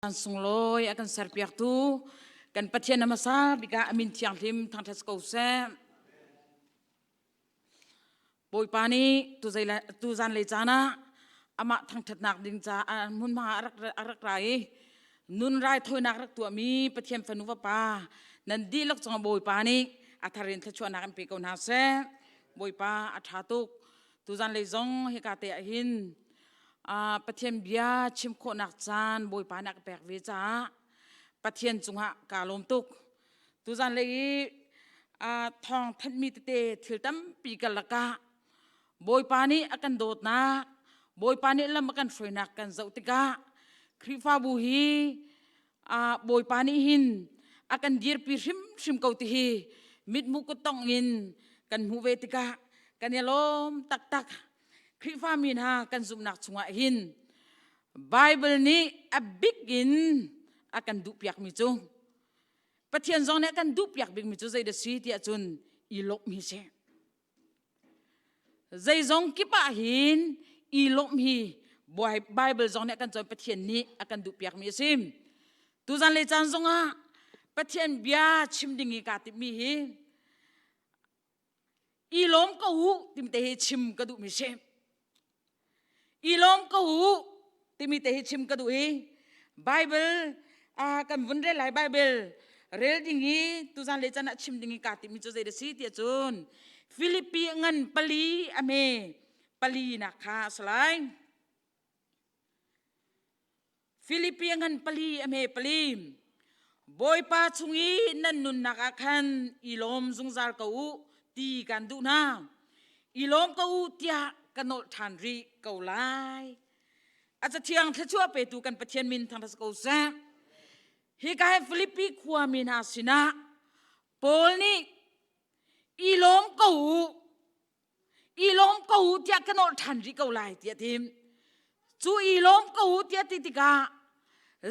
An sunglawi a kan serpiaktu kan Pathian a hmasa bik ah a min thianghlim thangṭhat ko seh. Bawipa nih tuzan lei caan ah amah thangṭhatnak ding caah hmunhma a rak ra i nun raithawinak rak tuahmi Pathian fanu vapa nan dihlak cungah Bawipa nih a thar in thluachuahnak in pe ko hna seh. Bawipa a ṭha tuk. Tuzan lei zong hika te ah hin Pathian bia chim khawhnak caan Bawipa nih a ka pek ve caah Pathian cungah kaa lawm tuk. Tuzan lei i thawng thanhmi tete thil tampi ka lakah Bawipa nih a kan dawtnak, Bawipa nih lam a kan hruainak kan zoh tikah Khrihfabu hi Bawipa nih hin a kan dirpi hrimhrim ko ti hi mithmuh kuttongh in kan hmuh ve tikah kan i lawm taktak. Khrihfami hna kan zumhnak chungah hin Bible nih a bik in a kan duhpiakmi cu Pathian zong nih a kan duhpiak bikmi cu zei dah si tiah cun i lawmh hi si. Zeizong kip ah hin i lawmh hi Bible zong nih a kan cawn Pathian nih a kan duhpiakmi a si. Tuzan le caan zongah Pathian bia chim ding i kaa timhmi hi I lawm ko u timi te hi chim ka duhmi si. I lawm ko u timi te hi chim ka duh i Bible kan vun rel lai Bible rel ding i tuzan le can ah chim ding i kaa timi cu zei da si tiah cun Filipi ngan pali a hme pali nak kha a si lai. Filipi ngan pali a hme pali. Bawipa chung i nan nunnak ah khan i lawm zungzal ko u ti kan duh hna. I lawm ko u tiah ka nolh ṭhan rih ko lai. A cathiang thluachuah petu kan Pathian min thangṭhat ko seh. Hika hi Filipi khuami hna sinah Paul nih i lawm ko u i lawm ko u tiah ka nolh ṭhan rih ko lai tiah tim cu i lawm ko u tiah ti tikah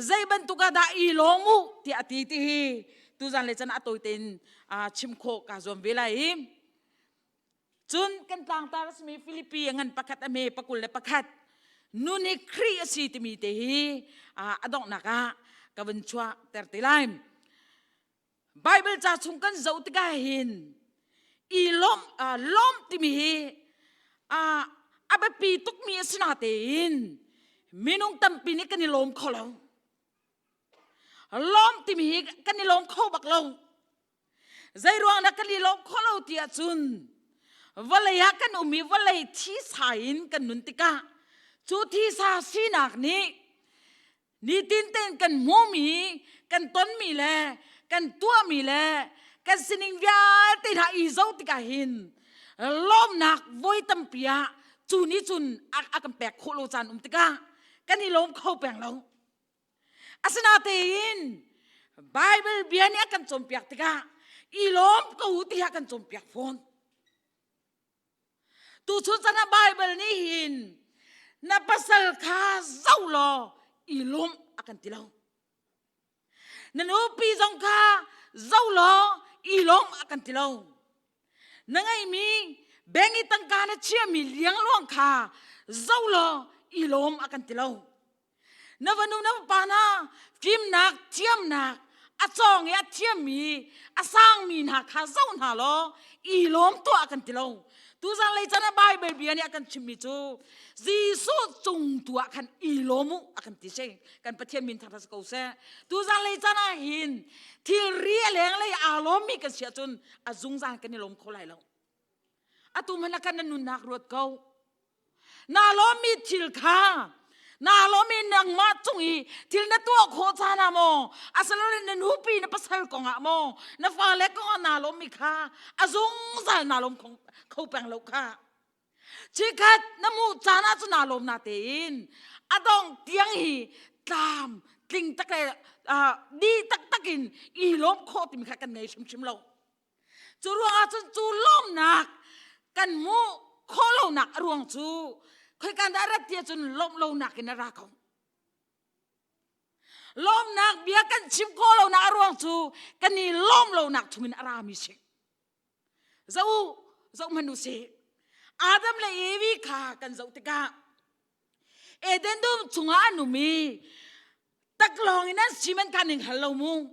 zei bantuk ah dah i lawm u tiah a ti ti hi tuzan le can a tawi tein chim khawh kaa zuam ve lai i cun kan tlangtar a simi Filipi a ngan pakhat a me pakul le pakhat nun hi Khrih a si timi te hi a donghnak ah ka vun chuah ter te lai Bible ca chung kan zoh tikah hin i lawmh lawmh timi hi a biapi tukmi a si natein minung tampi nih kan i lawm kho lo. Lawm timi hi kan i lawm kho bak lo. Zei ruang dah kan i lawm kho lo ti ahcun vawlei ah kan um i vawlei thisa in kan nun tikah cu thisa sinak nih Nitin tein kan hmuhmi, kan tonmi le kan tuahmi le kan sining vialte hna i zoh tikah hin lawmnak voi tampi ah cu nih cun a kan pek khawh lo caan um tikah kan i lawm kho peng lo. Asinatein Bible bia nih a kan cawnpiak tikah i lawm ko u ti a kan cawnpiak fawn. Tuchun chan ah Bible nih hin na pasal kha zoh law i lawm a kan ti lo. Na nupi zong kha zoh law i lawm a kan ti lo. Na ngeihmi bank i tangka na chiahmi liangluang kha zoh law i lawm a kan ti lo. Na vanu na pa na fimnak thiamnak a cawng i a thiammi a sangmi hna kha zoh hna law i lawm tuah kan ti lo tuzan lei chan ah Bible bia nih a kan chimmi cu Jesuh cung tu ah khan i lawm u a kan ti si kan Pathian min thangthat ko seh tuzan lei chan ah hin thilri a lenglei aa lawmmi kan si ahcun a zungzal kan i lawm kho lai lo atu hmanh ah kan na nunnak ruat ko Na lawmmi thil kha na lawmmi nangmah cung i thil na tuah khawh caan ah maw asilole na nupi na pasal kongah maw na fale kongah naa lawmmi kha a zungzal naa lawm kho peng lo kha chikhat na hmuh caan ah cun naa lawm na tein a dong tiang hi tlam tling tak le di taktak in i lawm khawh timi kha kan ngei hrimhrim lo Cu ruangah cun cu lawmnak kan hmuh khawh lonak a ruang cu khoikan dah rat tiah cun lawmh lonak in a ra ko. Lawmnak bia kan chim khawh lonak a ruang cu kan i lawm lonak chungin a rami si. Zoh u, zoh hmanh u sih. Adam le Evi kha kan zoh tikah Eden dum chungah an um i Taklawng in an si man kha ning hal lo mu.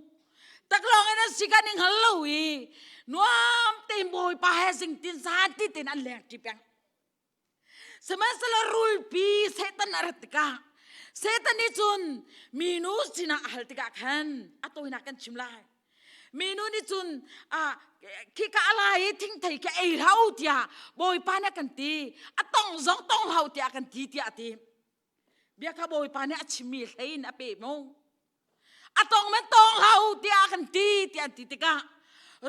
Taklawng in an si kha ning hal lo i nuam tein Bawipa he zingtin zan ti tein an leng ṭi peng. Sihmanhsehlaw rulpi Satan a rat tikah Satan nih cun minu sinah a hal tikah khan a tawinak kan chim lai. Minu nih cun khika a lai i thingthei khi ei hlah u tiah Bawipa nih a kan ti. A tong zong tong hlah u tiah a kan ti tiah a ti. Bia kha Bawipa nih a chimmi hlei in a pe mu. A tong man tong hlah u tiah a kan ti tiah an ti tikah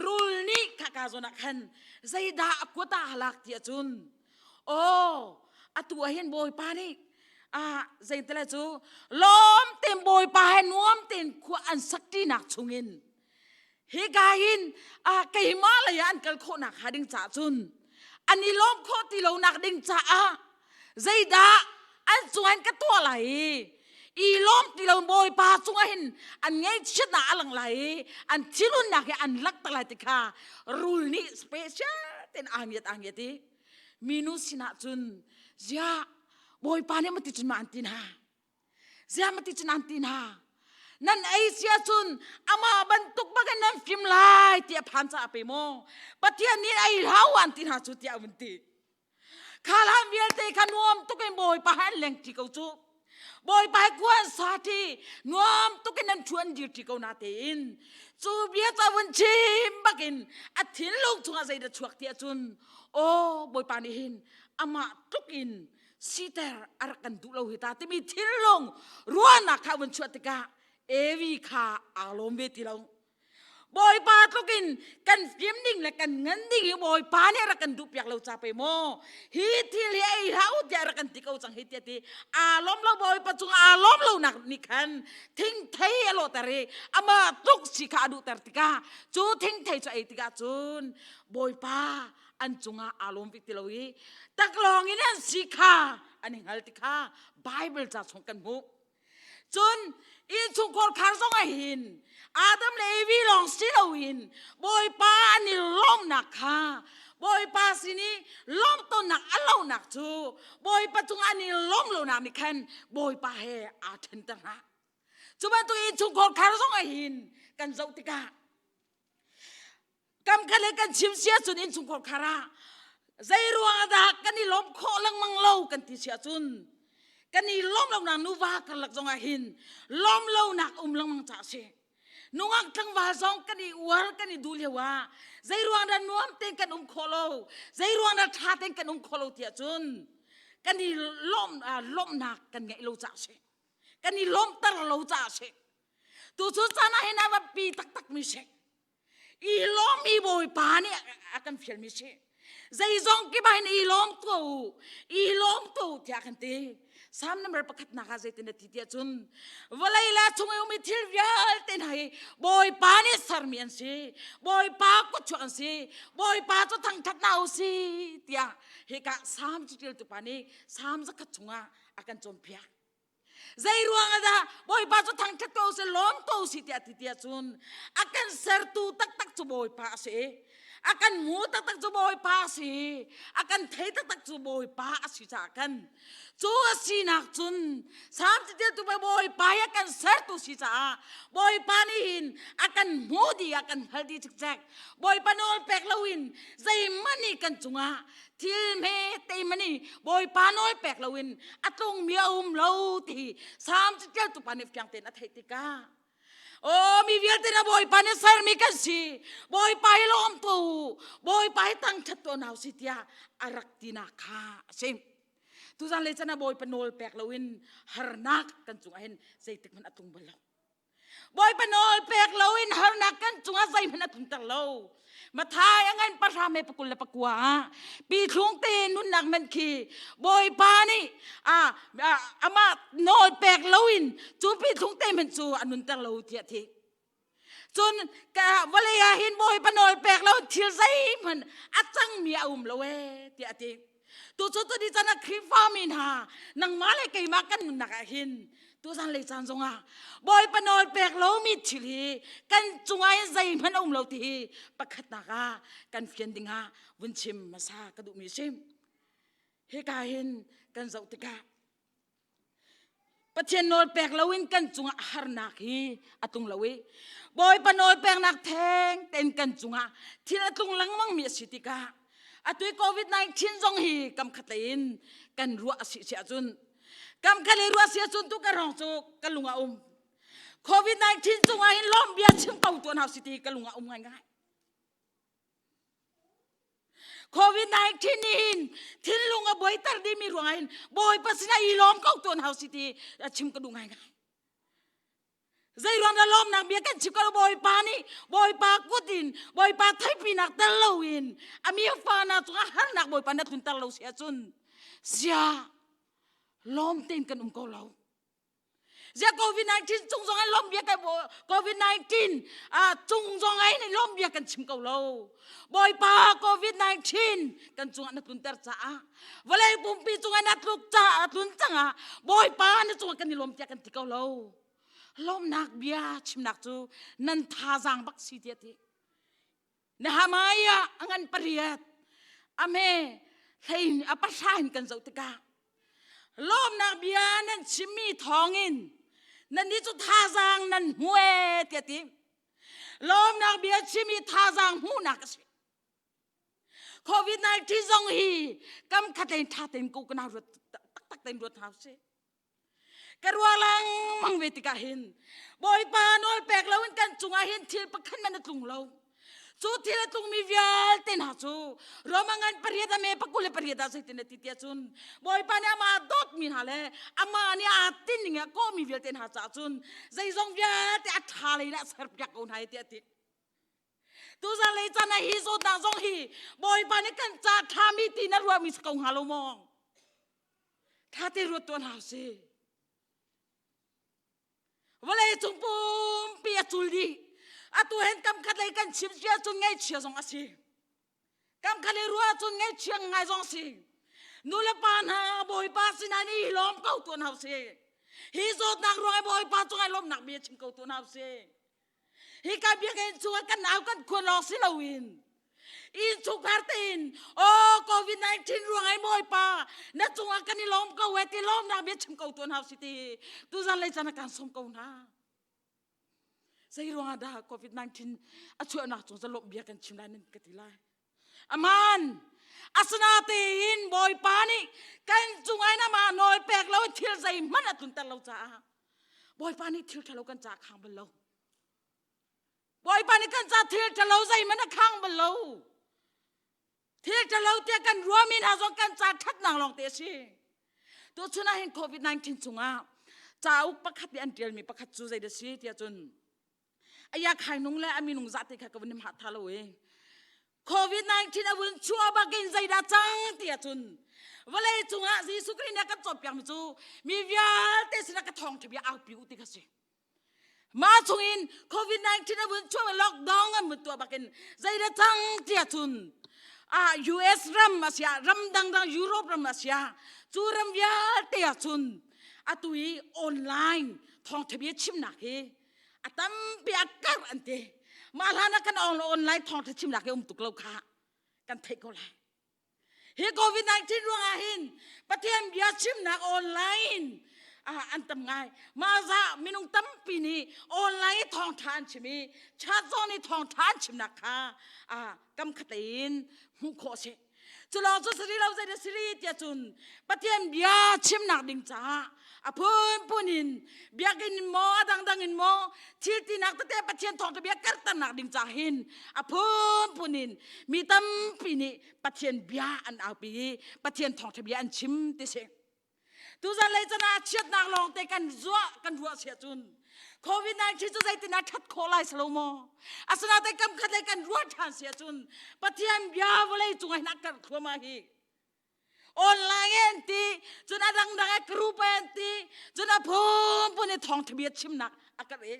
rul nih khaka zawn ah khan zeidah a kut ah halak ti ahcun aw atu ah hin Bawipa nih ah zeitile cu lawm tein Bawipa he nuam tein khua an sak ṭinak chungin hika hin keimah lei ah an kal khawhnak hnga ding caah cun an i lawm khawh ti lonak ding caah zeidah an cungah hin ka tuah lai i i lawm ti lo bawipa cungah hin an ngaihchiatnak a lang lai i an thinhunnak hi an langhter lai ti kha rul nih special tein aa ngiat aa ngiat i minu sinah cun ziah bawipa nih mati cun ma an ti hna Ziah mati cun an ti hna? Nan ei si ahcun amah bantuk bakin nan fim lai tiah phan caah pe maw? Pathian nih ei hlah an ti hna cu tiah a vun ti. Kha hlan vialte kha nuam tuk in Bawipa he an leng ṭi ko cu. Bawipa he khua an sa ṭi, nuam tuk in an ṭhu an dir ṭi ko na tein. Cu bia ca vun chim bakin a thinlung chungah zeidah chuak ti ahcun, aw Bawipa nih hin amah tluk in siter a rak kan duh lo hi ta timi thinlung ruahnak kha vun chuah tikah Evi kha aa lawm ve ti lo. Bawipa tluk in kan fim ding le kan ngan ding hi Bawipa nih rak kan duh piak lo ca pe maw hi thil hi ei hlah u tiah rak kan ti ko cang hi tiah ti aa lawm lo Bawipa cung aa lawm lo nak nih khan thingthei a lawhter i amah tluk si kha a duhter tikah cu thingthei cu ei tikah cun Bawipa an cungah aa lawm bik ti lo i taklawng in an si kha an i hngal ti kha Bible ca chung kan hmuh. Cun innchungkhar khar zong ah hin Adam le Evi lawng si loin Bawipa an i lawmnak kha Bawipa sin i lawm tawnnak a lonak cu Bawipa cung an i lawm lonak nih khan Bawipa he aa ṭhenter hna. Cu bantuk innchungkhar khar zong ah hin kan zoh tikah Kam khat le kan chim si ahcun innchungkhar khar ah zei ruang ah dah kan i lawmh khawh lengmang lo kan ti si ahcun kan i lawmh lonak nuva karlak zong ah hin lawmh lonak um lengmang ca a si. Nungak tlangval zong kan i uar kan i duh lio ah zei ruang dah nuam tein kan um khawh lo zei ruang dah ṭha tein kan um khawh lo ti ahcun kan i lawmh lawmhnak kan ngeih lo ca a si. Kan i lawmhter lo ca a si. Tuchun caan ah hin a va pi taktak mi si. I lawm i Bawipa nih a kan fialmi si. Zeizong kip ah hin i lawm ko u, i lawm ko u tiah kan ti. Psalm number pakhat nak ah zeitin a ti tiah cun vawlei le chung i ummi thil vialte hna hi Bawipa nih sermi an si. Bawipa kutchuak an si. Bawipa cu thangṭhat hna u si tiah hika Psalm caṭialtu pa nih Psalm zakhat chungah a kan cawnpiak. Zei ruang ah dah Bawipa cu thangṭhat ko sih, lawm ko sih tiah ti tiah cun a kan sertu taktak cu Bawipa a si. A kan hmu taktak cu Bawipa a si. A kan thei taktak cu Bawipa a si caah kan cu a sinak cun Salm caṭialtu pa Bawipa hi a kan sertu si caah Bawipa nih hin a kan hmu dih a kan hngal dih cikcek. Bawipa nawl pek loin zeihmanh nih kan cungah thil hme te mani bawipa nawl pek loin a tlungmi a um lo ti Salm caṭialtu pa nih fiang tein a theih tikah aw mi vialte na bawipa nih sermi kan si bawipa hi lawm ko bawipa hi thangṭhat tuah hna usih tiah a rak tinak kha a si tuzan le chan ah bawipa nawl pek loin harnak kan cungah hin zeitik hmanh a tlung bal lo Bawipa nawl pek loin harnak kan cungah zeihmanh a tlunter lo. Mathai a ngan pahra me pakul le pakua ah pithlung te nunnak men khi Bawipa nih a amah nawl pek loin cu pithlung te men cu a nunter lo tiah thi. Cun vawlei ah hin Bawipa nawl pek lo thil zeihmanh a cangmi a um lo ee tiah a ti. Tucu tuni caan ah Khrihfa mi hna nangmah le keimah kan nunnak ah hin tuzan lei caan zongah Bawipa nawl pek lomi thil hi kan cungah hin zeihmanh a um lo ti hi pakhatnak ah kan fian dingah vun chim hmasa ka duhmi si. Hika hin kan zoh tikah. Pathian nawl pek loin kan cungah harnak hi a tlung lo i Bawipa nawl peknak theng tein kan cungah thil a tlung lengmang mi a si tikah atu i COVID-19 zong hi kam khat lei in kan ruah a si si ahcun kam khat lei ruah si ahcun tu ka rong cu ka lung a um COVID-19 cungah hin lawm bia chim ko tuan hau si ti ka lung a um ngaingai. COVID-19 nih hin thinlung a buaiter dihmi ruangah hin Bawipa sinah i lawm ko tuan hau si ti chim ka duh ngaingai. Zei ruang dah lawmnak bia kan chim ko Bawipa nih Bawipa kut in Bawipa theihpinak tel loin a mi fa na cungah harnak Bawipa na tlunter lo si ahcun sia lawm tein kan um ko lo. Zia COVID-19 cung zong ai lawm bia kan COVID-19 cung zong ai nih lawm bia kan chim ko lo. Bawipa COVID-19 kan cungah na tlunter caah vawlei pumpi cungah na tluk caah tlun cangah Bawipa na cungah kan i lawm tiah kan ti ko lo. Lawmnak bia chimnak cu nan thazaang bak si tiah ti. Nehemiah a ngan pariat a me hlei a pahra in kan zoh tikah lawmnak bia nan chimmi thawngin nannih cu thazaang nan hmu ee tiah ti lawmnak bia chim hi thazaang hmuhnak a si COVID-19 zong hi kam khat tein tha tein ko kana ruat taktak tein ruat hau si Ka ruah lengmang ve tikah hin Bawipa nawl pek loin kan cungah hin thil pakhat man a tlung lo. Cu thil a tlungmi vialte hna cu Roma ngan pariat a me pakul le pariat ah zeitin a ti tiah cun Bawipa nih amah dawtmi hna le amah nih aa tinning i a kawhmi vialte hna caah cun zeizong vialte a ṭha lei in a serpiak ko hna i tiah a ti. Tuzan lei caan ah hi zawtnak zong hi Bawipa nih kan ca ṭhami ti na ruahmi si ko hnga lo maw? Ṭha te ruat tuah hna usih. Vawlei cung pumpi a cul dih. Atu hen kam khat lei kan chim cia cun ngaihchia zong a si. Kam khat lei ruah cun ngaihchia ngai zong a si. Nu le pa hna Bawipa sinah ni i lawm ko tuah hna usih. Hi zawtnak ruang i Bawipa cungah lawmnak bia chim ko tuah hna usih. Hika biakinn chungah kan au kan khuan lawng si loin innchungkhar tein oh COVID-19 ruang ai Bawipa na cungah kan i lawm ko e ti lawmnak bia chim ko tuan hau si ti tuzan lei caan kan sawm ko hna. Zei ruangah dah COVID-19 a chuahnak cung zalawm bia kan chim lai nan ka ti lai. Aman asinatein Bawipa nih kan cungah in amah nawl pek lo thil zeihmanh a tlunter lo caah Bawipa nih thil ṭhalo kan ca khang bal lo. Bawipa nih kan ca thil ṭhalo zeihmanh a khang bal lo. Thil ṭhalo tiah kan ruahmi hna zong kan ca ṭhatnak lawng te a si. Tuchun ah hin COVID-19 chungah cauk pakhat nih an ṭialmi pakhat cu zei dah si tiah cun aya khai nung le a minung zah te kha ka vun hma tha lo e COVID-19 a vun chuah bakin zeidah cang ti ahcun vawlei cungah Jesuh Khrih nih a kan cawnpiakmi cu mi vialte sinah ka thawngṭha bia aupi u ti kha si. Mah chungin COVID-19 a vun chuah lockdown an vun tuah bakin zeidah cang ti ahcun ah US ram a siah ram dangdang Europe ram a siah cu ram vialte ahcun atu i online thawngṭha bia chimnak hi a tampi a karh an ti mah hlan ah kan online thawngṭha chimnak hi um tuk lo kha kan theih ko lai hi covid-19 ruangah hin Pathian bia chimnak online an tam ngai mah za minung tampi nih online i thawngṭha an chim i chat zong nih thawngṭha an chimnak kha kam khat in hmuh khawh a si Cu lawng cu si lo zei si rih tiah cun Pathian bia chimnak ding caah a phunphun in biakinn in maw a dangdang in maw thil tinak tete Pathian thawngṭha bia karhternak ding caah hin a phunphun in mi tampi nih Pathian bia an aupi i Pathian thawngṭha bia an chim ti si. Tuzan lei can ah chiatnak lawng te kan zuah kan ruah sia cun COVID-19 cu zeitin ah ṭhat khawh lai salo maw? Asinain kam khat lei kan ruah ṭhan sia cun Pathian bia vawlei cungah hin a karh thluahmah hi. Online an ti, cun a dangdang e group an ti, cun a phunphun i thawngṭha bia chimnak a karh i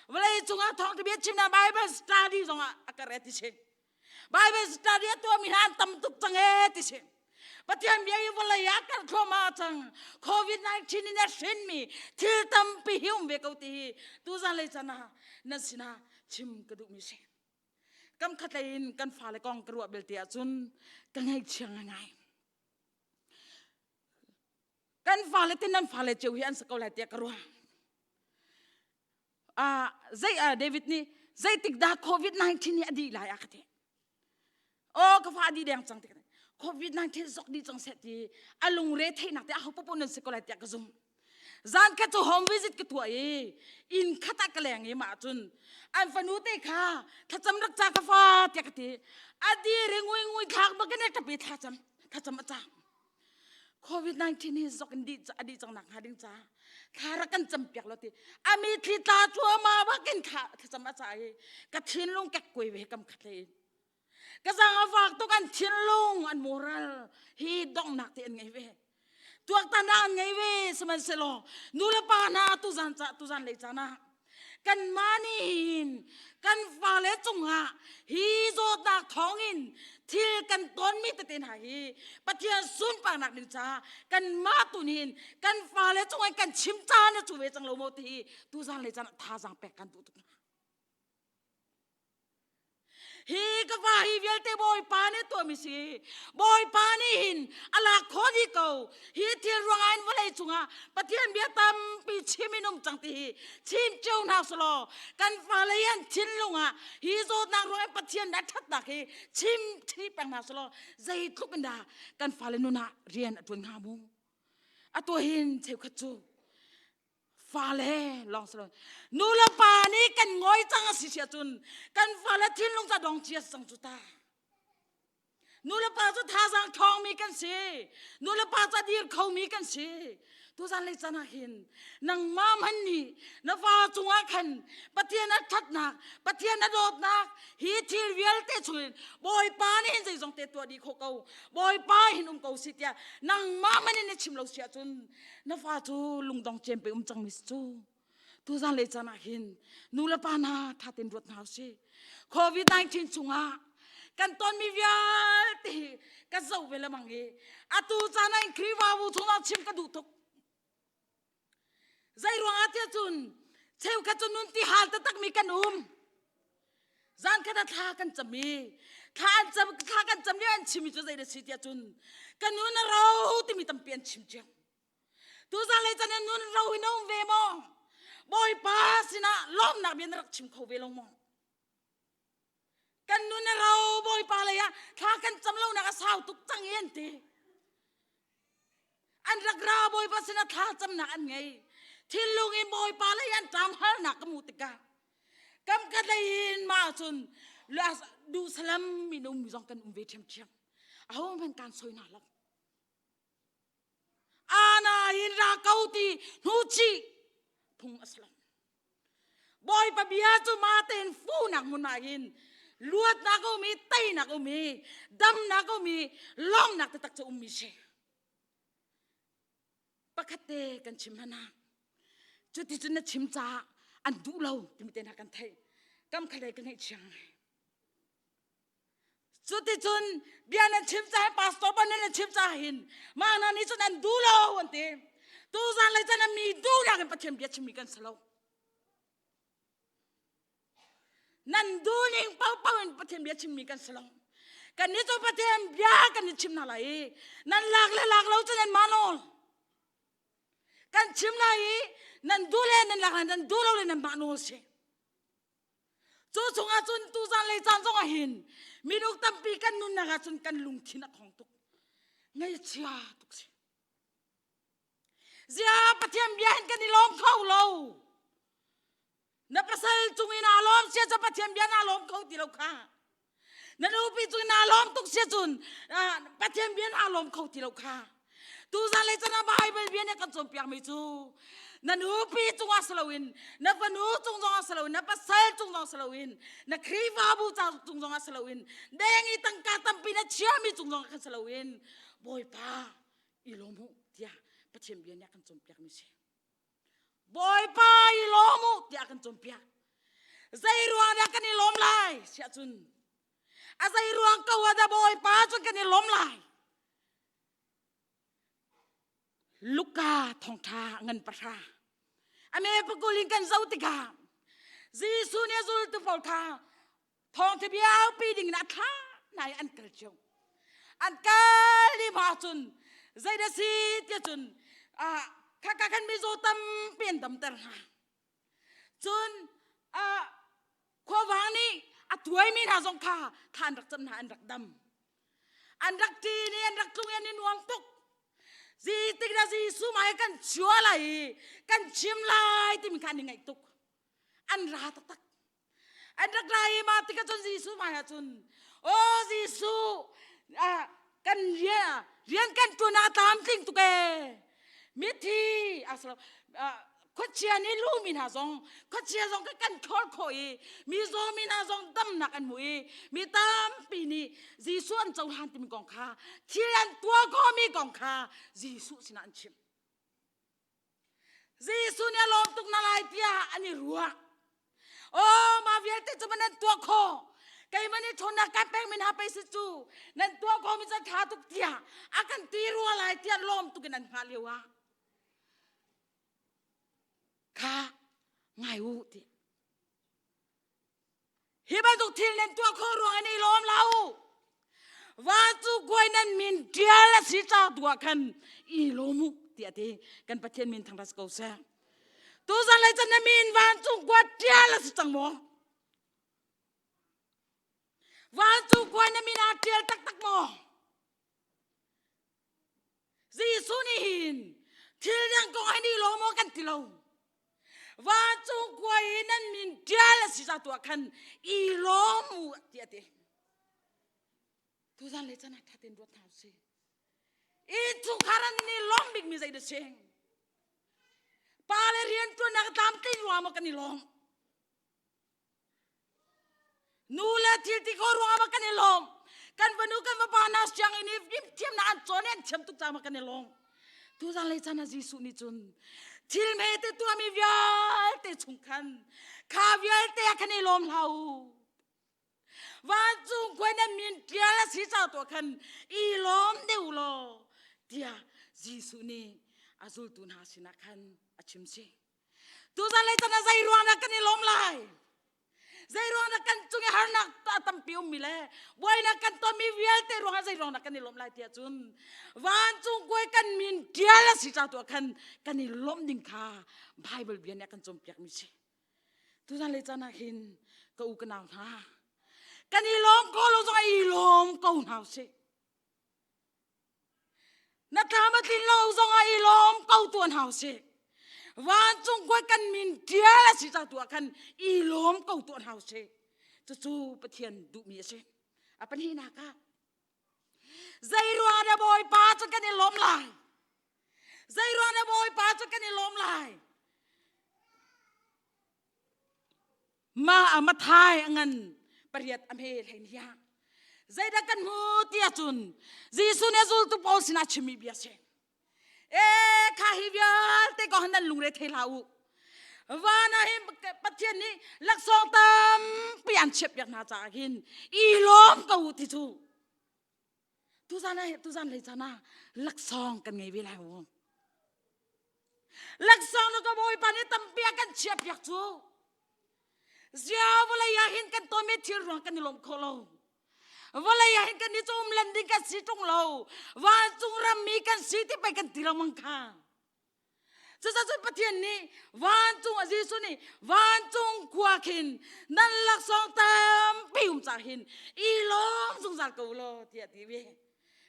vawlei cungah thawngṭha bia chimnak Bible study zongah a karh e ti si. Bible study a tuahmi hna an tam tuk cang ee ti si. Pathian bia i vawlei ah kal thluahmah cang. COVID-19 in a hrinmi thil tampi hi um ve ko ti hi tuzan lei chan ah nan sinah chim ka duhmi si. Kam khatlei in kan fale kong ka ruah belte ahcun ka ngaihchia ngaingai. Kan fale te nan fale cio hi an si ko lai tiah ka ruah. Ah, zei ah David nih zeitik dah COVID-19 hi a dih lai a ka ti. Oh, ka fa a dih deng cang ti ka ti. COVID-19 zok dih cang seh ti a lungre theihnak te a ho popo nan si ko lai tiah ka zum. Zan khat cu home visit ka tuah i inn khat ah ka leng i mah cun an fanu te kha thlacam rak ca ka fa tiah ka ti. A dir i ngui ngui thlak bak in a ṭap i thlacam thlacam a cang. COVID-19 hi zok in dih a dih cang nak hnga ding ca thla rak kan cam piak lo ti a mitthli tla cuahmah bakin thla thlacam a ca i ka thinlung kek kuai ve kam khat le in ka zang a fak tuk an thinlung an moral hi donghnak te an ngei ve tuaktan an ngei ve sihmanhsehlaw nu le pa hna tuzan ca tuzan lei caan ah kanmah nih hin kan fale cungah hi zawtnak thawngin thil kan tonmi tete hna hi Pathian sunparnak ding caah kanmah tu nih kan fale cungah kan chim caan a cu ve cang lo maw ti hi tuzan le caan thazaang pek kan duh tuk hna. Hi ka fa hi vialte Bawipa nih tuahmi si. Bawipa nih hin a lak khawh dih ko. Hi thil ruangah hin vawlei cungah Pathian bia tampi chim in um cang ti hi chim cio hna selaw kan fale hi an thinlung ah hi zawtnak ruangah Pathian a ṭhatnak hi chim ṭhi peng hna selaw zeitluk in dah kan fale nun ah rian a ṭuan hnga mu. Atu hin cheukhat cu fale lawng si lo nu le pa nih kan ngawi cang a si si ahcun kan fale thinlung ca dong cia cang cu ta nu le pa cu thazaang ṭhawngmi kan si nu le pa ca dir khomi kan si tuzan lei caan ah hin nangmah hmanh nih na fa cungah khan Pathian a ṭhatnak Pathian a dawtnak hi thil vialte chungin Bawipa nih hin zeizong te tuah dih khawh ko Bawipa hin um ko si tiah nangmah hmanh in na chim lo si ahcun na fa cu lungdong cem pe um cangmi si cu tuzan le caan ah hin nu le pa hna tha tein ruat hna usih covid-19 chungah kan tonmi vialte hi ka zoh ve lemang i atu caan ah in Khrihfabu chungah chim ka duh tuk zei ruangah tiah cun cheukhat cu nun ti hal taktakmi kan um Zan khat ah thla kan cam i thla an cam thla kan cam lio an chim mi cu zei da si tiah cun ka nun a ro timi tampi an chim cio. Tuzan lei can nun ro hi na um ve maw? Bawipa sinah lawmnak bia na rak chim kho ve lo maw? Kan nun a ro Bawipa lei ah thla kan cam lonak a sau tuk cang i an ti. An rak ra Bawipa sinah thla camnak an ngei. Thinlung in Bawipa lei an ṭam halnak ka hmuh tikah kam khat lei in mah cun duh salam in um mi zong kan um ve ṭhiamṭhiam. Aho hmanh kan soi hna lo. Ana in ra ko ti hnuchih phung a si lo. Bawipa bia cu ma tein funak hmun ah hin luatnak a um i teinak a um i damnak a um i lawmnak taktak cu ummi si. Pakhat te kan chim hna. Cuticun na chim caah an duh lo timi te hna kan theih. Kam khalei ka ngaihchia ngai. Cuticun bia nan chim caah pastor ban nan chim caah hin mah hna nih cun an duh lo an ti. Tuzan lei chan mi duhnak in Pathian bia chimmi kan si lo. Nan duhning paohpaoh in Pathian bia chimmi kan si lo. Kan nih cu Pathian bia kan i chim hna lai i nan lak le lak lo cu nan mah nawl. Kan chim lai i nan duh le nan lak lai nan duh lo le nan mah nawl si. Cu chungah cun tuzan lei caan zongah hin minung tampi kan nunnak ah cun kan lungthin a khong tuk. Ngaihchia tuk si. Zia Pathian bia hin kan i lawm kho lo. Na pasal cung in aa lawm sia cu Pathian bia naa lawm kho ti lo kha. Na nupi cung in naa lawm tuk sia cun Pathian bia naa lawm kho ti lo kha. Tuzan le chan ah Bible bia nih kan cawnpiakmi cu na nupi cungah si loin na fanu cung zongah si loin na pasal cung zong si loin na Khrihfabu ca cung zongah si loin deng i tangka tampi na chiami cung zongah khan si loin Bawipa i lawm u tiah Pathian bia nih a kan cawnpiakmi si. Bawipa i lawm u tiah kan cawnpiak. Zei ruang dah kan i lawm lai siah cun a zei ruang ko ah dah Bawipa cun kan i lawm lai. Luka thawngṭha ngan pahra a me pakul in kan zoh tikah Jesuh nih a zultu pawl kha thawngṭha bia aupi ding in a thlah hna i an kal cio. An kal i hma cun zei dah si tiah cun Khaka khan mizaw tampi an damter hna. Cun khuavang nih a tuaimi hna zong kha thla an rak cam hna an rak dam. An rak ṭin i an rak tlung i an i nuam tuk. Zeitik dah Jesuh mah hi kan chua lai i kan chim lai timi kha an i ngaih tuk. An ra taktak. An rak ra i mah tikah cun Jesuh hmaiah cun, Aw Jesuh, kan rian rian kan ṭuan ah tlamtling tuk ee. Mithi asalo khuachia nih lumi hna zong khuachia zong kan kan ṭhawl khawh i mi zawmi hna zong damnak an hmu i mi tampi nih Jesuh an cohlan timi kong kha thil an tuah khawhmi kong kha Jesuh sinah an chimh. Jesuh nih a lawm tuk na lai tiah an i ruah. Aw mah vialte cu nan tuah khawh. Keimah nih ṭhawnnak kan pekmi hna pei si cu nan tuah khawhmi cu ṭha tuk tiah a kan ti rua lai tiah lawm tuk in an hngah lio ah kha ngai u ti. Hi bantuk thil nan tuah khawh ruang in i lawm lo. Vacu kuai nan min ṭial a si ca tu ah khan i lawm u tiah ti kan Pathian min thangṭhat ko seh. Tuzan lei cun na min vancung kua ṭial a si cang maw? Vancung kua na min aa ṭial taktak maw? Jesuh nih hin thil dang kong hi ni lawm maw kan ti lo. Vancung khua i nan min ṭial a si ca tu ah khan i lawm u tiah a ti. Tuzan le chan ah ṭha tein ruat hna usih. Innchungkhar an i lawm bikmi zei dah si? Pa le rianṭuannak tlamtling ruang maw kan i lawm? Nu le thil ti kho ruangah ma kan i lawm. Kan fanu kan fapa hna sianginn i fimthiamnak an cawn i an thiam tuk caah ma kan i lawm. Tuzan lei chan ah Jesuh nih cun thil hmete tuahmi vialte chung khan kha vialte ah khan i lawm hlah u. Vancung khua nan min ṭial a si ca tuah khan i lawm deuh law tiah Jesuh nih a zultu hna sinah khan a chim si. Tuzan lei chan ah zei ruang dah kan i lawm lai? Zei ruang dah kan cung i harnak tampi ummi le buainak kan tonmi vialte ruangah zei ruang dah kan i lawm lai tiah cun vancung kuai kan min ṭial a si ca tu ah khan kan i lawmh ding kha Bible bia nih a kan cawnpiakmi si. Tuzan lei caan ah hin ka u ka nau hna kan i lawm ko lo zong i lawm ko hna usih. Na thlam a tlin lo zongah i lawm ko tuan hau si. Vancung khuai kan min ṭial a si ca tu ah khan i lawm ko tuan hau si. Cucu Pathian duhmi a si. A pahnihnak ah zei ruang dah Bawipa cu kan i lawm lai? Zei ruang dah Bawipa cu kan i lawm lai? Ma a mathai a ngan pariat a hme hlei nia. Zeidah kan hmu ti ahcun Jesuh nih a zultu pawl sinah chimmi bia si. E kha hi vialte ko nan lungre thei hlah u. Van ah hin Pathian nih laksawng tampi an chiahpiak hna caah hin i lawm ko u ti cu. Tuzan ah tuzan lei caan ah laksawng kan ngei ve lai u. Laksawng na ka Bawipa nih tampi a kan chiahpiak cu. Zia vawlei ah hin kan tonmi thil ruang kan i lawm kho lo. Vawlei ah hin kan i cum len ding kan si ṭung lo. Vancung rammi kan si ti pei kan ti lengmang kha. Cucaah Pathian nih vancung Jesuh nih vancung khua khin nan laksawng tampi um cah hin i lawm zungzal ko law tiah ti ve.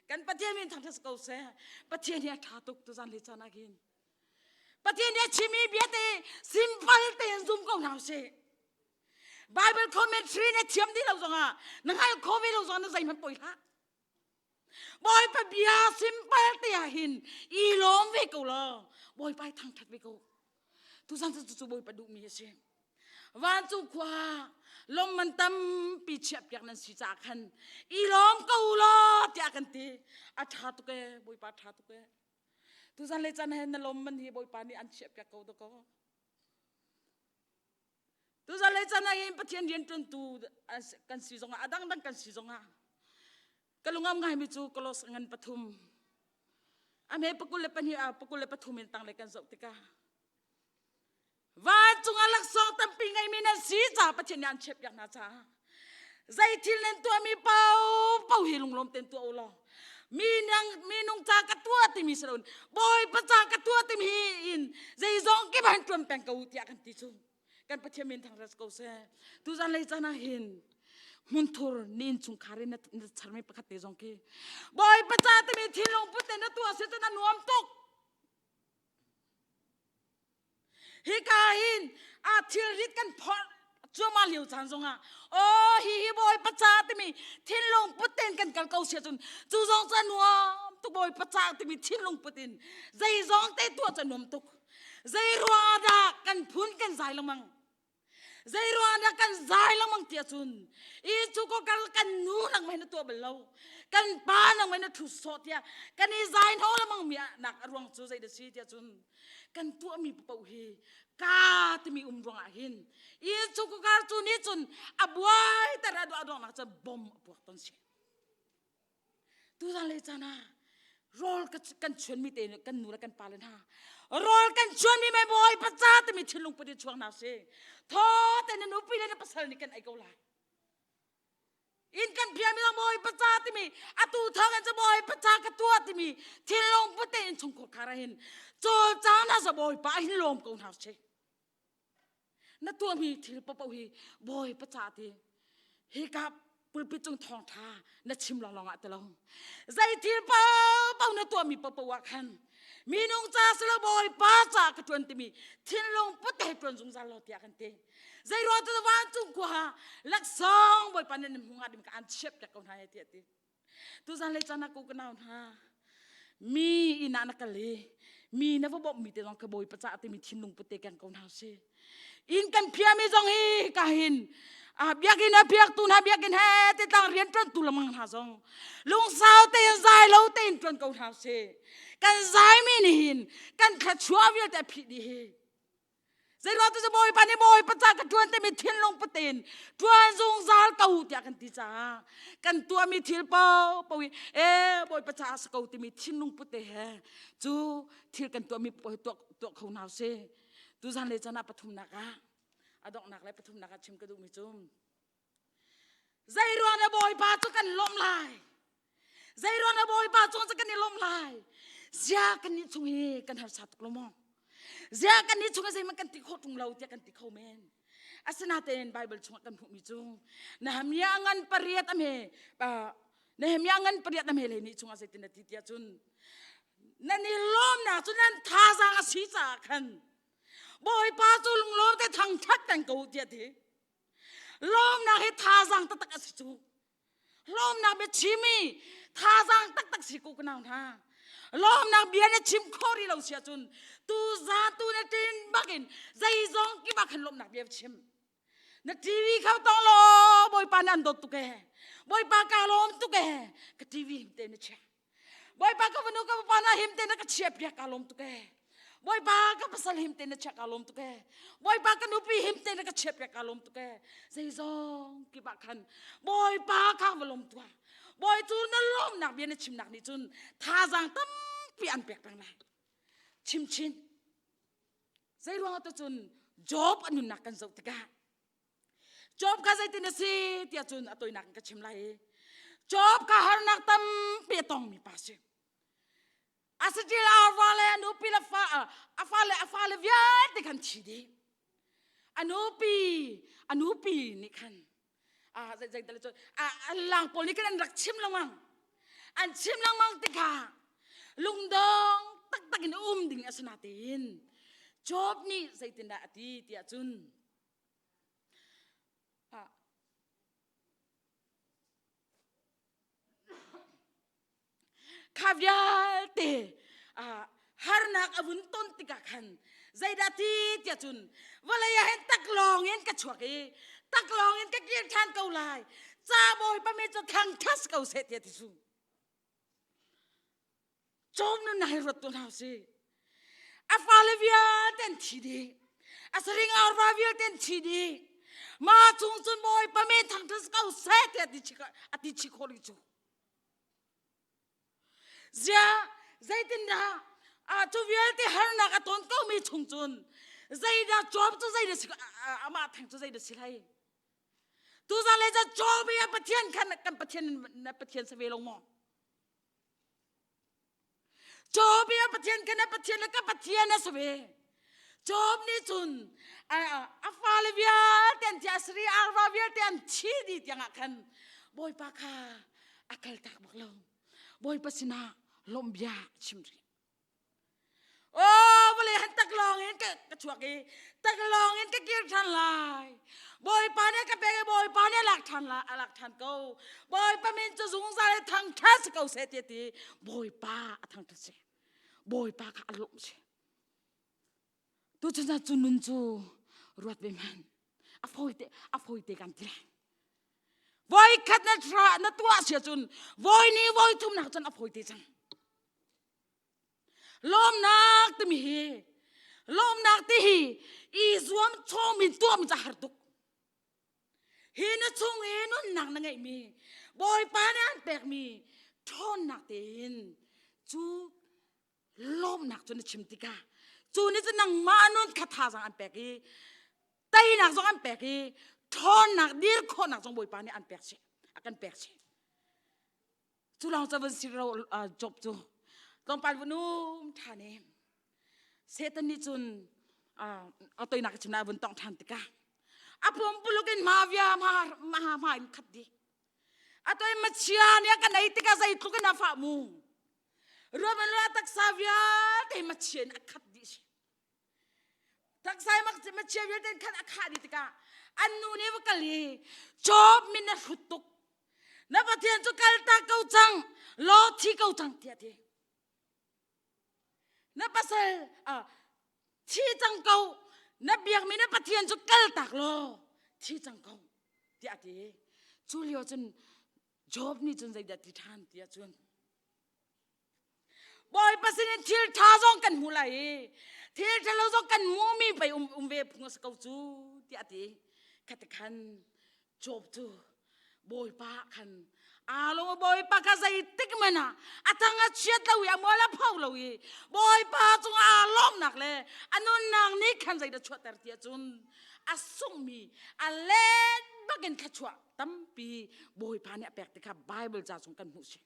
Kan Pathian min thangṭhat ko seh. Pathian hi a ṭha tuk tuzan le caan ah khin. Pathian nih a chimmi bia te simple tein zum ko hna usih. Bible commentary na thiam dih lo zongah na hngal kho ve lo zongah na zeihmanh poi hlah. Bawipa bia simple te ah hin i lawm ve ko law Bawipa i thangṭhat ve ko. Tuzan cu cu Bawipa duhmi a si. Vancung khua lawmman tampi chiahpiak nan si caah khan i lawm ko law tiah kan ti. A ṭha tuk ee, Bawipa ṭha tuk ee. Tuzan le caan he na lawmman hi Bawipa nih an chiahpiak ko dakaw. Tuzan le caan ah hin Pathian rianṭuantu kan si zongah a dangdang kan si zongah ka lungam ngaimi cu Kolos ngan pathum a hme pakul le pahnih ah pakul le pathum in tanglei kan zoh tikah vancung ah laksawng tampi ngeimi nan si caah Pathian nih an chiahpiak hna caah zei thil nan tuahmi paohpaoh hi lunglawm tein tuah u law. Minang minung ca ka tuah timi si loin Bawipa ca ka tuah timi in zeizong kip han tuan peng ko tiah kan ti cu. Kan Pathian min thangṭhat ko seh. Tuzan lei caan ah hin hmunthur ni innchungkhar in na charmi pakhat te zong khi Bawipa ca timi thinlung put in na tuah si cun a nuam tuk. Hika hin a thilrit kan phorh cuahmah lio caan zongah aw hi hi Bawipa ca timi thinlung put tein kan kal ko sia cun cu zong cu a nuam tuk Bawipa ca timi thinlung put in zeizong te tuah cu a nuam tuk. Zei ruangah dah kan phun kan zai lengmang? Zei ruangah dah kan zai lengmang tiah cun i cu ko kal kan nu nang mei na tuah bal lo kan pa nang mei na thu sawh tiah kan i zai hno lengmang mi nak a ruang cu zei dah si tiah cun kan tuahmi paoh hi ka timi um ruangah hin i cu ko kar cu nih cun a buai ter a duah duak nak cun bom a puak ton si. Tuzan le caan ah rawl kan chuanmi te kan nu le kan pa le hna rawl kan chuanmi mai bawi paca timi thinlung put in chuak hna si thaw te na nupi le na pasal nih kan ei ko lai in kan phiami zong bawi paca timi atu thawng in cu bawi paca ka tuah timi thinlung put te in chungkhur khar ah hin cawlcang hna sa bawipa hin lawm ko hna si Na tuahmi thil paohpaoh hi Bawipa ca ti hika pulpit cung thawngṭha na chim lawnglawng ah ti lo. Zei thil paohpaoh na tuahmi paohpaoh ah khan minung ca si lo Bawipa ca ka ṭuan timi thinlung put he ṭuan zungzal law tiah kan ti. Zei ruang cu vancung khua laksawng Bawipa nih nan hmu hnga ding ka an chiahpiak ko hna he tiah ti. Tuzan le caan ah ko ka nau hna mi inn ah na kal i mi na va bawmhmi te zong ka bawipa cah timi thinlung put te keng ko hna si inn kan phiami zong hi ka hin a biakinn a biaktu hna biakinn he te tlang rian ṭuan tu lamang hna zong lungsau tein zai lo tein ṭuan ko hna si kan zaimi nih hin kan thluachuah vialte a phih dih hi Zeiruang tu Bawipa nih Bawipa ca ka ṭuan timi thinlung patin ṭuan zungzal ko tiah kan ti caah kan tuahmi thil paohpaoh hi ee Bawipa caah si ko timi thinlung put te he cu thil kan tuahmi paoh hi tuah tuah kho hna usih. Tuzan le caan ah pathumnak ah a donghnak le pathumnak ah chim ka duhmi cu Zeiruang dah Bawipa cu kan lawmh lai? Zeiruang dah Bawipa cung cu kan i lawmh lai? Zia kan nih chung hi kan harsa tuk lo maw? Zia kan nih chung hi zeihmanh kan ti khawh ṭung lo tiah kan ti kho men. Asinain Bible chungah kan hmuhmi cu Nehemiah ngan pariat a hme Nehemiah ngan pariat a hme le nih chungah zeitin a ti tiah cun nan i lawmnak cu nan thazaang a si caah khan Bawipa cu lunglawm te thangṭhat peng ko tiah ti. Lawmnak hi thazaang taktak a si cu. Lawmnak biachim i thazaang taktak si ko ka nau hna. Lawmnak bia na chim khawh rih lo si ahcun tu za tu na tin bakin zeizong kip ah khan lawmnak bia chim. Na TV kha tong law Bawipa nih an dawt tuk ee. Bawipa ka lawm tuk ee. Ka TV him te na chia. Bawipa ka fanu ka fapa na him te na ka chia piak ka lawm tuk ee. Bawipa ka pasal him te na chia ka lawm tuk ee. Bawipa ka nupi him te na ka chia piak ka lawm tuk ee. Zeizong kip ah khan Bawipa kha va lawm tuah. Bawi cu na lawmnak bia na chimnak nih cun thazaang tampi an pek peng lai. Chim chin. Zei ruangah te cun Job a nunnak kan zoh tikah Job kha zeitin a si tiah cun a toinak in ka chim lai i Job kha harnak tampi a tongmi pa si. A saṭil arva le a nupi le fa a fale a fale vialte khan thi dih. A nupi a nupi nih khan a zei zei cun a lang pawl nih khan an rak chim lengmang. An chim lengmang tikah lungdong taktak in um ding a si natein Job nih zeitindah a ti tiah cun Kha vialte harnak a vun ton tikah khan zeidah ti tiah cun vawlei ah hin taklawng in ka chuak i taklawng in ka kir ṭhan ko lai ca bawipa mi cu thangṭhat ko seh tiah ti su Cawm nun na hei ruat tu hna usih. A fale vialte an thi dih. A saring arva vialte an thi dih. Ma chung cun Bawipa men thangṭhat ko seh tiah a ti chih khawh rih cu. Ziah zeitindah a cu vialte harnak a ton komi chung cun zeidah cawm cu zeidah si amah theng cu zeidah si hlei. Tuzan le ca cawm i a Pathian khan kan Pathian na Pathian si ve lo maw? Job i a Pathian kha na Pathian le ka Pathian a si ve. Job nih cun a fale vialte an thi, a sari arva vialte an thi dih tiangah khan Bawipa kha a kaltak bak lo. Bawipa sinah lawmh bia a chim rih. Oh, vawlei han taklawng in ka chuak i taklawng in ka kir ṭhan lai. Bawipa nih ka pek i Bawipa nih a lak ṭhan lai, a lak ṭhan ko. Bawipa min cu zungzal i thangṭhat si ko seh ti a ti. Bawipa a thangṭhat si. Bawipa kha a lawmh si. Tuchun cu nun cu ruat ve hmanh. A fawi te, a fawi te kan ti lai. Voi khat na tra na tuah sia cun voi ni voi thum nak cun a fawi te cang. Lawmnak timi hi lawmnak ti hi i zuam chawm in tuah mi ca har tuk. Hi na chung i nunnak na ngeihmi Bawipa nih an pekmi ṭhawnnak tein cu lawmnak cu na chim tikah cu nih cun nangmah nun kha thazaang an pek i teinak zong an pek i ṭhawnnak dir khawhnak zong Bawipa nih an pek chih a kan pek chih. Cu lawng ca van si ro job cu tlawmpal vun um ṭhan i Satan nih cun a toinak chim lai vun tong ṭhan tikah a pumpuluk in hma via hma hma hma in khat dih a toi machia nih a kan ei tikah zeitluk in a fah mu ruaman lo a taksa vialte machia in a khat dih si taksa machia vialte in khat a khah dih tikah an nu nih va kal i Job min na hrut tuk na Pathian cu kaltak ko cang law thi ko cang tiah ti na pasal thi cang ko na biakmi na Pathian cu kaltak law thi cang ko tiah ti cu lio cun Job nih cun zeidah ti ṭhan tiah cun Bawipa sinin thil ṭha zong kan hmu lai i thil ṭhalo zong kan hmuhmi pei um, um ve phung a si ko cu tiah a ti. Khati khan Job cu Bawipa khan aa lawm Bawipa kha zeitik hmanh ah a thang a chiat lo i a mual a pho lo i Bawipa cung aa lawmnak le a nunnak nih khan zeidah chuahter ti ahcun a sunghmi a let bakin thluachuah tampi Bawipa nih a pek ti kha Bible ca chung kan hmuh si.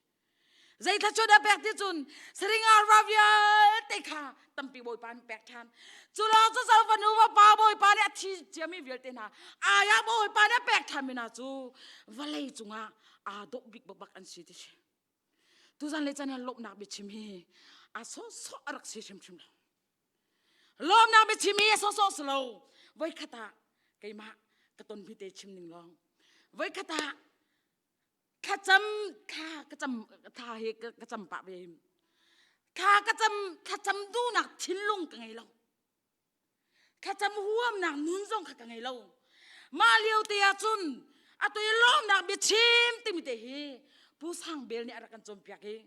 Zei thluachuah dah pek ti cun saringa ra vialte kha tampi Bawipa nih pek ṭhan. Cu lawng cu zo fanu va pa Bawipa nih a thi ciami vialte hna ayah Bawipa nih a pek ṭhanmi hna cu vawlei cungah aa dawh bik bakbak an si ti si. Tuzan le chan ah lawmhnak biachim hi a sawhsawh a rak si hrimhrim lo. Lawmnak biachim hi a sawhsawh si lo. Voikhat ah keimah ka tonmi te chim ning lawng. Voikhat ah thlacam thla ka cam thla hi ka cam pah ve thla ka cam thlacam duhnak thinlung ka ngei lo thlacam huamnak nun zong kha ka ngei lo mah lio te ah cun atu i lawmnak biachim timi te hi Pu Sang Bel nih a rak kan cawnpiak i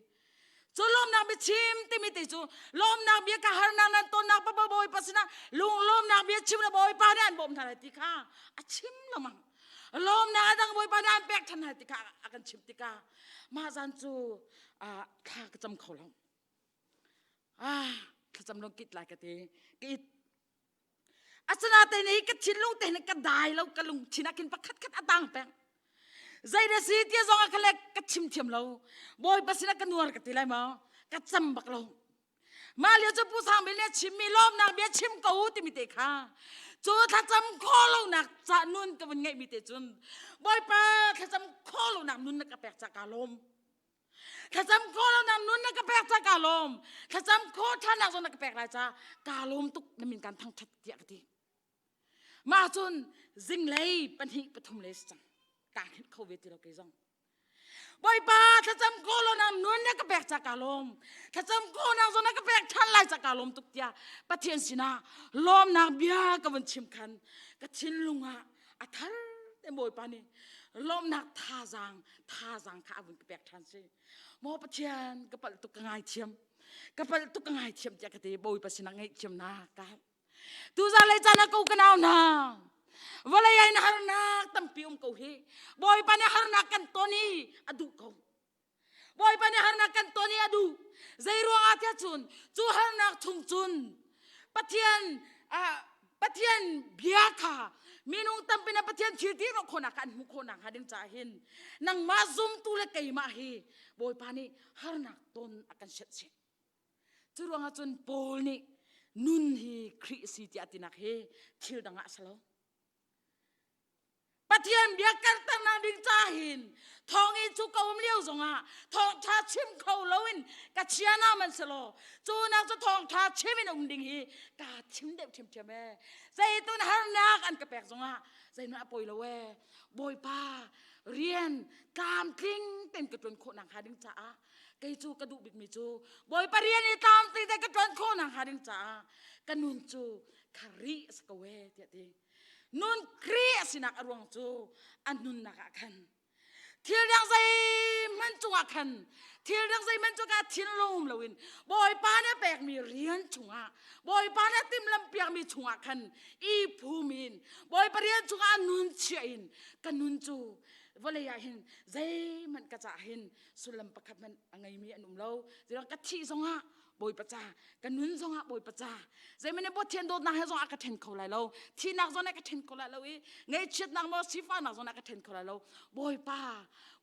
cu lawmnak biachim timi te cu lawmnak bia ka harnak nan tonnak pa bawipa sinah lunglawmnak bia chim na bawipa nih an bawmh hna lai ti kha a chim lengmang lawmnak a dang bawipa nih an pek ṭhan hna ti kha a kan chimh tikah mah zan cu thla ka cam kho lo ah thlacam lo kit lai ka ti ka it Asinain hi ka thinlung te hin ka dai lo ka lungthin ah khin pakhat khat a tang peng. Zei da si ti zong ah ka le ka chim thiam lo. Bawipa sinah ka nuar ka ti lai maw? Ka cam bak lo. Mah lio cu Pu Sang Bil nih a chimmi lawmnak bia chim ko u timi te kha cu thlacam khawh lonak ca nun ka vun ngeihmi te cun Bawipa thlacam khawh lonak nun na ka pek ca kaa lawm. Thlacam khawh lonak nun na ka pek ca kaa lawm. Thlacam khawh ṭhannak zong na ka pek lai ca kaa lawm tuk na min kan thangṭhat tiah ka ti. Mah cun zinglei pahnih pathum le si cang. Kaa hngilh kho ve ti lo kei zong. Bawipa thlacam khawh lonak nun na ka pek ca kaa lawm. Thlacam khawhnak zong na ka pek ṭhan lai ca kaa lawm tuk tiah Pathian sinah lawmnak bia ka vun chim khan ka thinlung ah a thar te Bawipa nih lawmhnak thazaang thazaang kha a vun ka pek ṭhan si maw Pathian ka palh tuk ka ngaithiam ka palh tuk ka ngaithiam tiah ka ti Bawipa sinah ngaihthiamnak ka hal tuzan lei caan ah ko ka nau hna vawlei ah in harnak tampi um ko hi Bawipa nih harnak kan ton hi a duh ko Bawipa nih harnak kan ton i a duh. Zei ruangah tiah cun cu harnak chung cun Pathian uh, Pathian bia kha minung tampi na Pathian thil ti rawh khawhnak an hmuh khawhnak hnga ding caah hin nangmah zumtu le keimah hi Bawipa nih harnak ton a kan sianh chin. Cu ruangah cun Paul nih nun hi Khrih si tiah tinak hi thil dang ah a si lo. Pathian bia karternak ding ca hin thawng i cu ka um lio zongah thawngṭha chim kho loin ka chia na man selaw cu nak cu thawngṭha chim in um ding hi ka chim deuh ṭhiamṭhiam ee. Zeitun harnak an ka pek zongah zeihmanh a poi lo ee. Bawipa rian tlamtling ten ka ṭuan khawh nak hnga ding caah kei cu ka duh bikmi cu Bawipa rian i tlamtling te ka ṭuan khawh nak hnga ding caah ka nun cu Khrih a si ko ee tiah ti. Nun Khrih a sinak a ruang cu a nunnak ah khan thil dang zeihmanh cungah khan thil dang zeihmanh cungah thinlung um loin Bawipa nih a pekmi rian chungah Bawipa nih a timhlamh piakmi chungah khan i phum in Bawipa rian chungah a nun chiah in ka nun cu vawlei ah hin zeihmanh ka cah hin sullam pakhat hmanh a ngeimi an um lo. Zeirang ka thih zongah Bawipa ca ka nun zongah Bawipa ca zeimane Pathian dawtnak he zong a ka then kho lai lo thihnak zong ka then kho lai lo i ngaihchiatnak maw sifahnak zong ka then kho lai lo Bawipa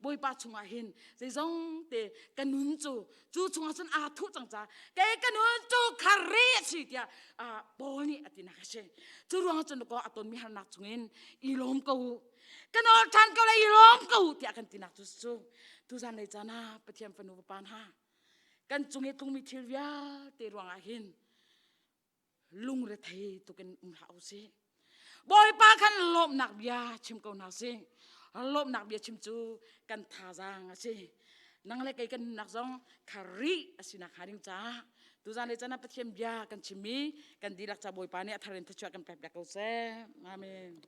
Bawipa chungah hin zeizong te ka nun cu cu chungah cun aa thuh cang ca kei ka nun cu khari a si tiah Paul nih a tinak a si cu ruangah cun ko a tonmi harnak chungin i lawm ko u ka nawl ṭhan ko lai i lawm ko u tiah kan tinak cu cu tuzan lei caan ah Pathian fanu vapa hna Kan cung i tlungmi thil vialte ruangah hin lungrethei tukin um hlah usih. Bawipa khan lawmhnak bia chim ko hna sih. Lawmhnak bia chim cu kan thazaang a si. Nang le kei kan nunnak zong Khrih a sinak hnga ding caah tuzan le caan ah Pathian bia kan chimmi kan dihlak ca Bawipa nih a thar in thluachuah kan pek piak ko seh. Amen.